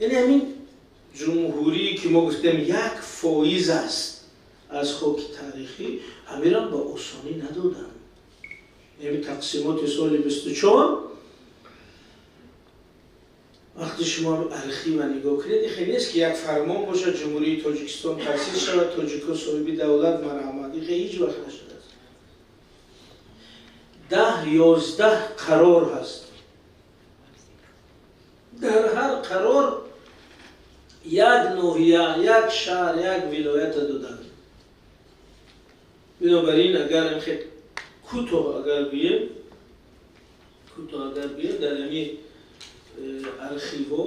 Яъне ҳамин ҷумҳурӣ ки мо гуфтем 1% аст аз хоки таърихӣ, ҳаминам ба осонӣ надоданд. Яъне тақсимоти соли 24 вақте шумо архива нигоҳ кунед, ин хеле нест ки як фармон бошад, Ҷумҳурии Тоҷикистон таъсис шавад, тоҷикҳо соҳиби давлат марҳамат. Ин хеле ҳеҷ вақт нашудааст. 10-11 қарор ҳаст. Дар ҳар қарор як ноҳия, як шаҳр, як вилоята доданд. Бинобар ин агар хеле кӯтоҳ агар гӯем, дар ҳамин архиво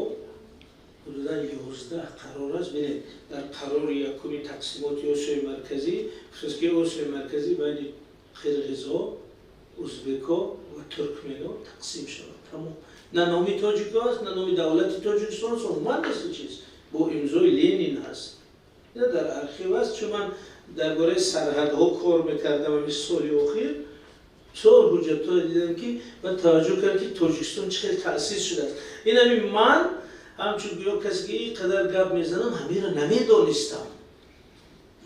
ҳудудан 11 қарор аст. Бинед, дар қарори якуми тақсимоти Осиёи Марказӣ гуфтааст ки Осиёи Марказӣ байни қирғизо, узбеко ва туркмено тақсим шавад. Тамом. На номи тоҷико аст, на номи давлати Тоҷикистон аст, умуман нест чиз. Бо имзои Ленин ҳаст. Ина дар архив аст, чун ман дар бораи сарҳадҳо кор мекардам ҳамин соли охир, бисёр ҳуҷҷатҳое дидам ки баъд таваҷҷӯҳ кардам ки Тоҷикистон чӣ хел таъсис шудааст. Ин ҳамин ман ҳамчун гӯё касе ки ин қадар гап мезанам, ҳаминро намедонистам.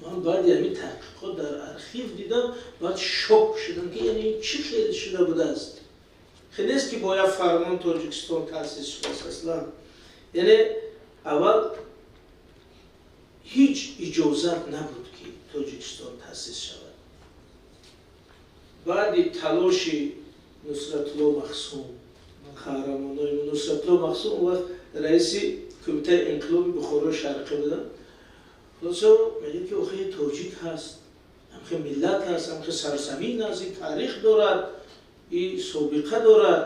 Ман баъди ҳамин таҳқиқот дар архив дидам, баъд шок шудам ки яъне ин чӣ хел шуда будааст. Хел нест ки бо як фармон Тоҷикистон таъсис шудааст аслан. Яъне аввал ҳеҷ иҷозат набуд ки Тоҷикистон таъсис шавад. Баъди талоши Нусратулло Махсум, қаҳрамонои Нусратулло Махсум он вақт раиси кумитаи инқилоби Бухорои Шарқӣ буданд. Хулоса мегӯяд ки охи тоҷик ҳаст, ҳамхе миллат ҳаст, ҳамхе сарзамин ҳаст, ин таърих дорад, ин собиқа дорад.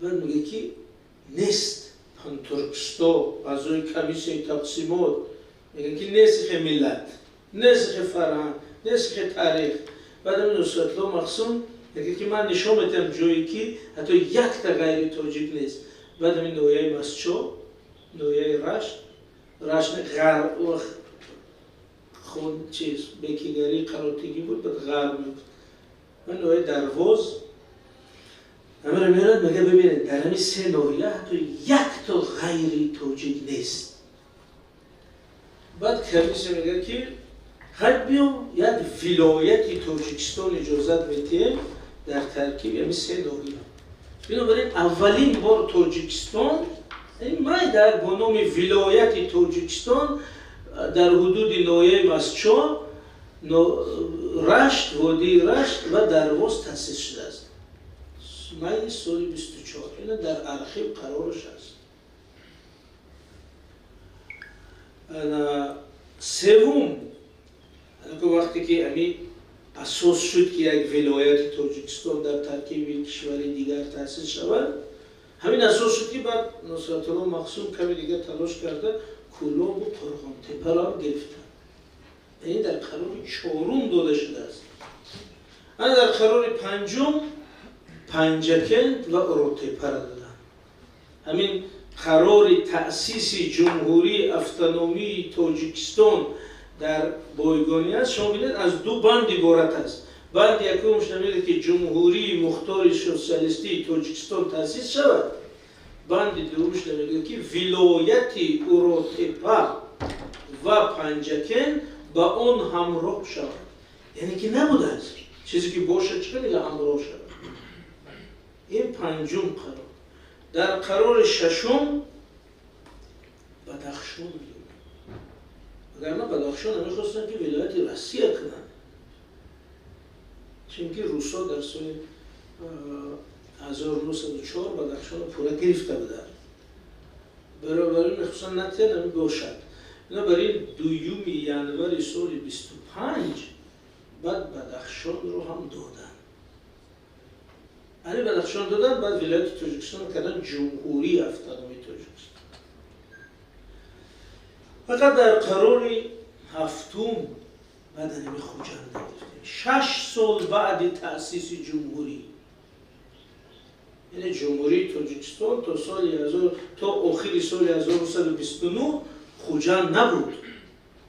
Баъд мегӯяд ки нест пантуркисто, аъзои комиссияи тақсимот мегӯянд ки нест хе миллат, нест хе фарҳанг, нест хе таърих. Баъд ҳамин Нусратулло Махсум мегӯяд ки ман нишон медиҳам ҷое ки ҳатто якта ғайри тоҷик нест. Баъд ҳамин ноҳияи Масчо, ноҳияи Рашт, Рашт ғарб худ чиз бекигарӣ қаротигӣ буд, баъд ғарб мегуфт. Ман ноҳияи Дарвоз ҳамаро меорад, мегӯяд бибинед дар ҳамин се ноҳия ҳатто якто ғайри тоҷик нест. Баъд комиссия мегӯяд ки хай биё як вилояти Тоҷикистон иҷозат медиҳем дар таркиби ҳамин се ноҳия. Бинобар ин аввалин бор Тоҷикистон майда бо номи вилояти Тоҷикистон дар ҳудуди ноҳияи Масчо, Рашт, водии Рашт ва Дарвоз таъсис шудааст. Майи соли 24. Ина дар архив қарораш аст. Севум, вақте ки ҳамин асос шуд ки як вилояти Тоҷикистон дар таркиби кишвари дигар таъсис шавад, ҳамин асос шуд ки баъд Нусратулло Махсум каме дигар талош карда Кӯлобу Қурғонтепаро гирифтанд. Ин дар қарори чорум дода шудааст. Ана дар қарори панҷум Панҷакент ва Уротепаро доданд. Ҳамин қарори таъсиси Ҷумҳурии Автономии Тоҷикистон дар бойгонӣ аст. Шумо бинед аз ду банд иборат аст. Банди якумш намегӯяд ки Ҷумҳурии Мухтори Социалистии Тоҷикистон таъсис шавад. Банди дуввумш намегӯяд ки вилояти Уротепа ва Панҷакент ба он ҳамроҳ шавад. Яъне ки набудааст чизе ки бошад, чӣ қадр ҳамроҳ шавад. Ин панҷум қарор. Дар қарори шашум Бадахшон дод. Вагарна Бадахшон намехостанд ки вилояти Россия кунанд, чунки русҳо дар соли 1904 Бадахшонро пурра гирифта буданд. Баробар ин мехостанд натиҳанд, ҳамин бошад. Бинобар ин 2 январи соли 25 баъд Бадахшонро ҳам доданд. Ани Бадахшон доданд, баъд вилояти Тоҷикистон карданд Ҷумҳурии Автономии Тоҷикистон. Фақат дар қарори ҳафтум баъд ҳамин Хуҷанд гирифтем. 6 сол баъди таъсиси ҷумҳурӣ, яъне Ҷумҳурии Тоҷикистон то соли то охири соли 1929 Хуҷанд набуд.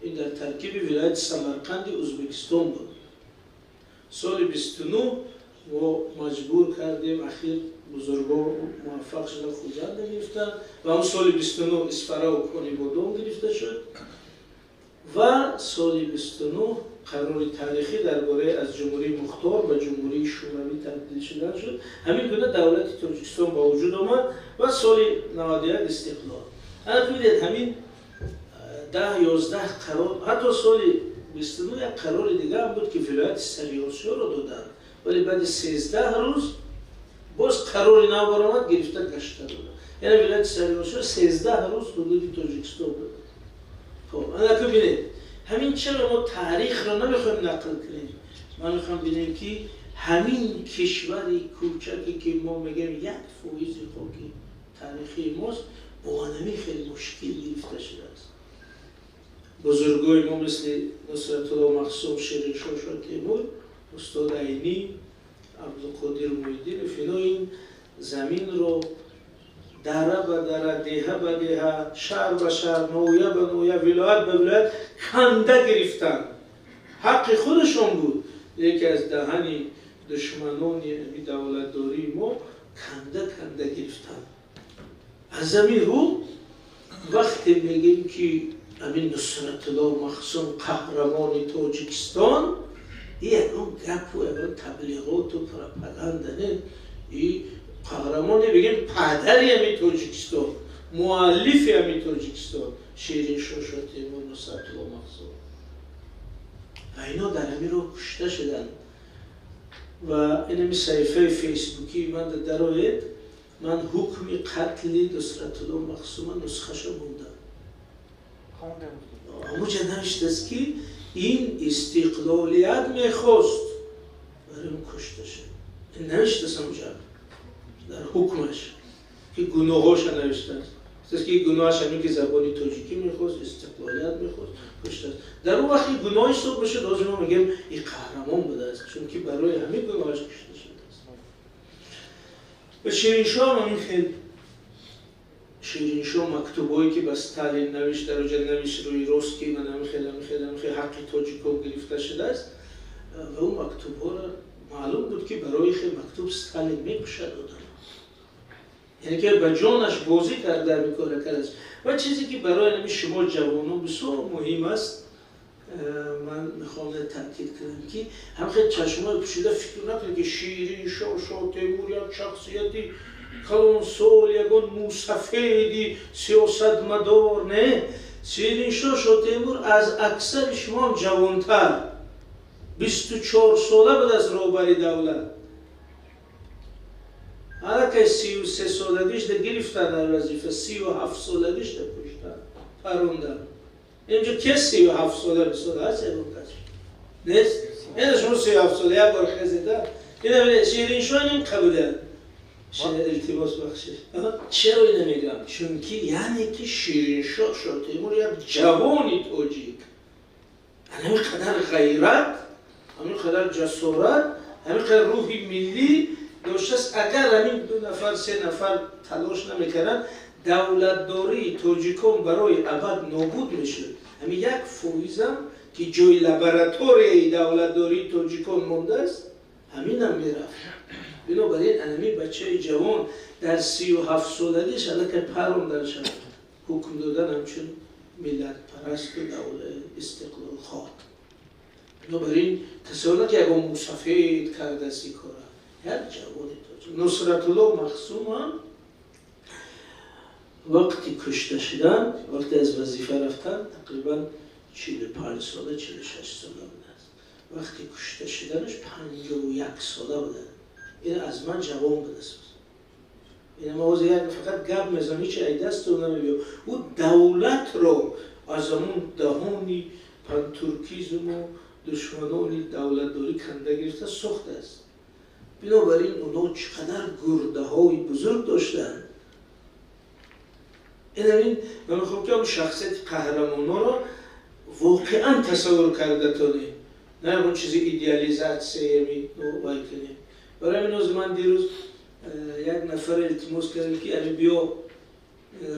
Ин дар таркиби вилояти Самарқанди Ӯзбекистон буд. Соли 29 мо маҷбур кардем, ахир бузурго муваффақ шуда Хуҷанд гирифтанд ва он соли 29 Исфара ва Конибодом гирифта шуд ва соли 29 қарори таърихӣ дар бораи аз ҷумҳурии мухтор ба ҷумҳурии шӯравӣ табдил шудан шуд. Ҳамин гуна давлати Тоҷикистон ба вуҷуд омад ва соли 91 истиқлол. Ана бибинед, ҳамин 10-11 қарор, ҳатто соли 29 як қарори дига ҳам буд, ки вилояти Сариосиёро доданд, вале баъди 13 рӯз боз қарори нав баромад, гирифта гашта доданд. Яъне вилояти Сариосиё 13 рӯз ҳудуди Тоҷикистон буд. Хоб, ана бинед, ҳамин чаро мо таърихро намехоҳем нақл кунем? Ман мехоҳам бинем, ки ҳамин кишвари кӯчаке, ки мо мегӯем 1 фоизи хоки таърихии мост, бо ҳамин хеле мушкил гирифта шудааст. Бузургои мо мисли Нусратулло Махсум, Шириншоҳ Шотемур, устод Айнӣ, Абдуқодир Муҳиддинов, ино ин заминро дара ба дара, деҳа ба деҳа, шаҳр ба шаҳр, ноҳия ба ноҳия, вилоят ба вилоят канда гирифтанд. Ҳаққи худашон буд, яке аз даҳани душманони ами давлатдории мо канда канда гирифтанд. Аз ҳамин рӯ вақте мегӯем, ки ҳамин Нусратулло Махсум қаҳрамони Тоҷикистон, ягон гапу ягон таблиғоту пропаганда не, и қаҳрамоне бигем, падари ҳамин Тоҷикистон, муаллифи ҳамин Тоҷикистон Шириншоҳ Шотемур, Нусратулло Махсум ва ино дар ҳамин роҳ кушта шуданд. Ва инами саҳифаи фейсбукии ман дароед, ман ҳукми қатли Нусратулло Махсума нусхаша мондам. Ҳамуҷа навиштааст, ки ин истиқлолият мехост, барои кушта шуд. Навиштааст ҳамуҷа дар ҳукмаш, ки гуноҳоша навиштааст, ки гуноҳаш ҳамин ки забони тоҷикӣ мехост, истиқлолият мехост, куштааст. Дар он вақт гуноҳ ҳисоб мешуд. Ҳозир мо мегӯем, ин қаҳрамон будааст, чунки барои ҳамин гуноҳаш кушта шудааст. Ва Шириншоҳ ҳамин хел. Шириншоҳ мактубҳое ки ба Сталин навишт, дар оҷа навишт рӯи рост, ки ман ҳамин хел, ҳамин хел, ҳамин хел ҳаққи тоҷикон гирифта шудааст. Ва ӯ мактубҳоро маълум буд, ки барои хел мактуб Сталин мекушад одам, яъне ки ба ҷонаш бозӣ карда ҳамин кора кардааст. Ва чизе ки барои ҳамин шумо ҷавонон бисёр муҳим аст, ман мехоҳам таъкид кунам, ки ҳамхел чашмои пӯшида фикр накунед, ки Шириншоҳ Шотемур як шахсияти калонсол, ягон мусафеди сиёсатмадор. Не, Шириншоҳ Шотемур аз аксари шумоам ҷавонтар, 24 сола буд аз роҳбари давлат. Аллакай 33 солагишда гирифтан дар вазифа, 37 солагишда куштан, парондан. Инҷо ке 37 сола мисол ҳаст? Ягон кас нест. Ина шумо 37 сола як бор хезеда. Ина Шириншоҳ ин қабуда. Илтимос, бахшиш. Чаро ина мегӯям? Чунки яъне ки Шириншоҳ Шотемур, як ҷавони тоҷик, ҳамин қадар ғайрат, ҳамин қадар ҷасорат, ҳамин қадар рӯҳи миллӣ доштааст. Агар ҳамин ду нафар, се нафар талош намекарданд, давлатдории тоҷикон барои абад нобуд мешуд. Ҳамин 1 фоизам, ки ҷои лабораторияи давлатдории тоҷикон мондааст, ҳаминам мерафт. Бинобар ин анами бачаи ҷавон дар 37 солагиш аллакай парондан шавад, ҳукм додан ҳамчун миллатпарасту истиқлолхоҳ. Бинобар ин тасаввур накунед, ягон мусафед кардааст ин кора, як ҷавони тоҷик. Нусратулло Махсум ҳам вақти кушта шудан, вақте аз вазифа рафтан, тақрибан 45 сола, 46 сола будааст. Вақти кушта шуданаш 51 сола будааст. Ин аз ман ҷавон будааст. Ин ма ҳозир як фақат гап мезанам, ҳеч ай дасту намебиё. Ӯ давлатро аз ҳамун даҳони пантуркизму душманони давлатдорӣ канда гирифта сохтааст. Бинобар ин онҳо чӣ қадар гурдаҳои бузург доштанд. Инамин ман мехоҳам, ки он шахсияти қаҳрамононро воқеан тасаввур карда тонем, на ягон чизи идеализатсиями вай кунем. Барои ҳамин ҳозир ман дирӯз як нафар илтимос кардем, ки ами биё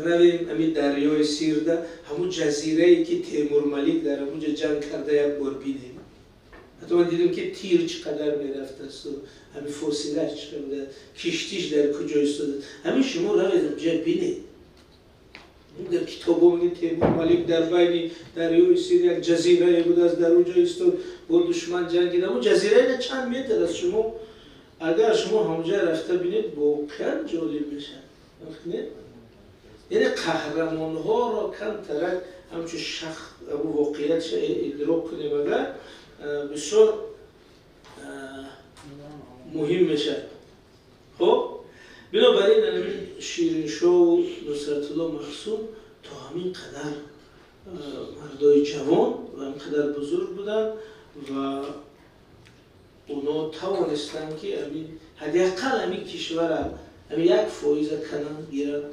равем ами дарёи Сирда, ҳамун ҷазирае, ки Темурмалик дар ҳамунҷа ҷанг карда, як бор бинем. Ҳатто ман дидам, ки тир чӣ қадар мерафтасту ҳамин фосилааш чӣ қадар, киштиш дар куҷо истода. Ҳамин шумо равед, ҷа бинед. Дар китобо мегӯяд, Темур Малик дар байни дарёи Сир як ҷазирае будааст, дар он ҷо истод, бо душман ҷангид. Аммо ҷазираи чанд метр аст. Шумо агар шумо ҳамҷа рафта бинед, воқеан ҷолиб мешавад. Яъне қаҳрамонҳоро камтарак ҳамчун шахс воқеиятша идрок кунем, агар бисёр муҳим мешавад. Хоб, бинобар ин ҳамин Шириншоҳу Нусратулло Маҳсум то ҳамин қадар мардои ҷавон ва ҳамин қадар бузург буданд ва оно тавонистанд, ки ҳамин ҳадди ақал ҳамин кишвара ҳамин 1 фоиза кананд, гиранд.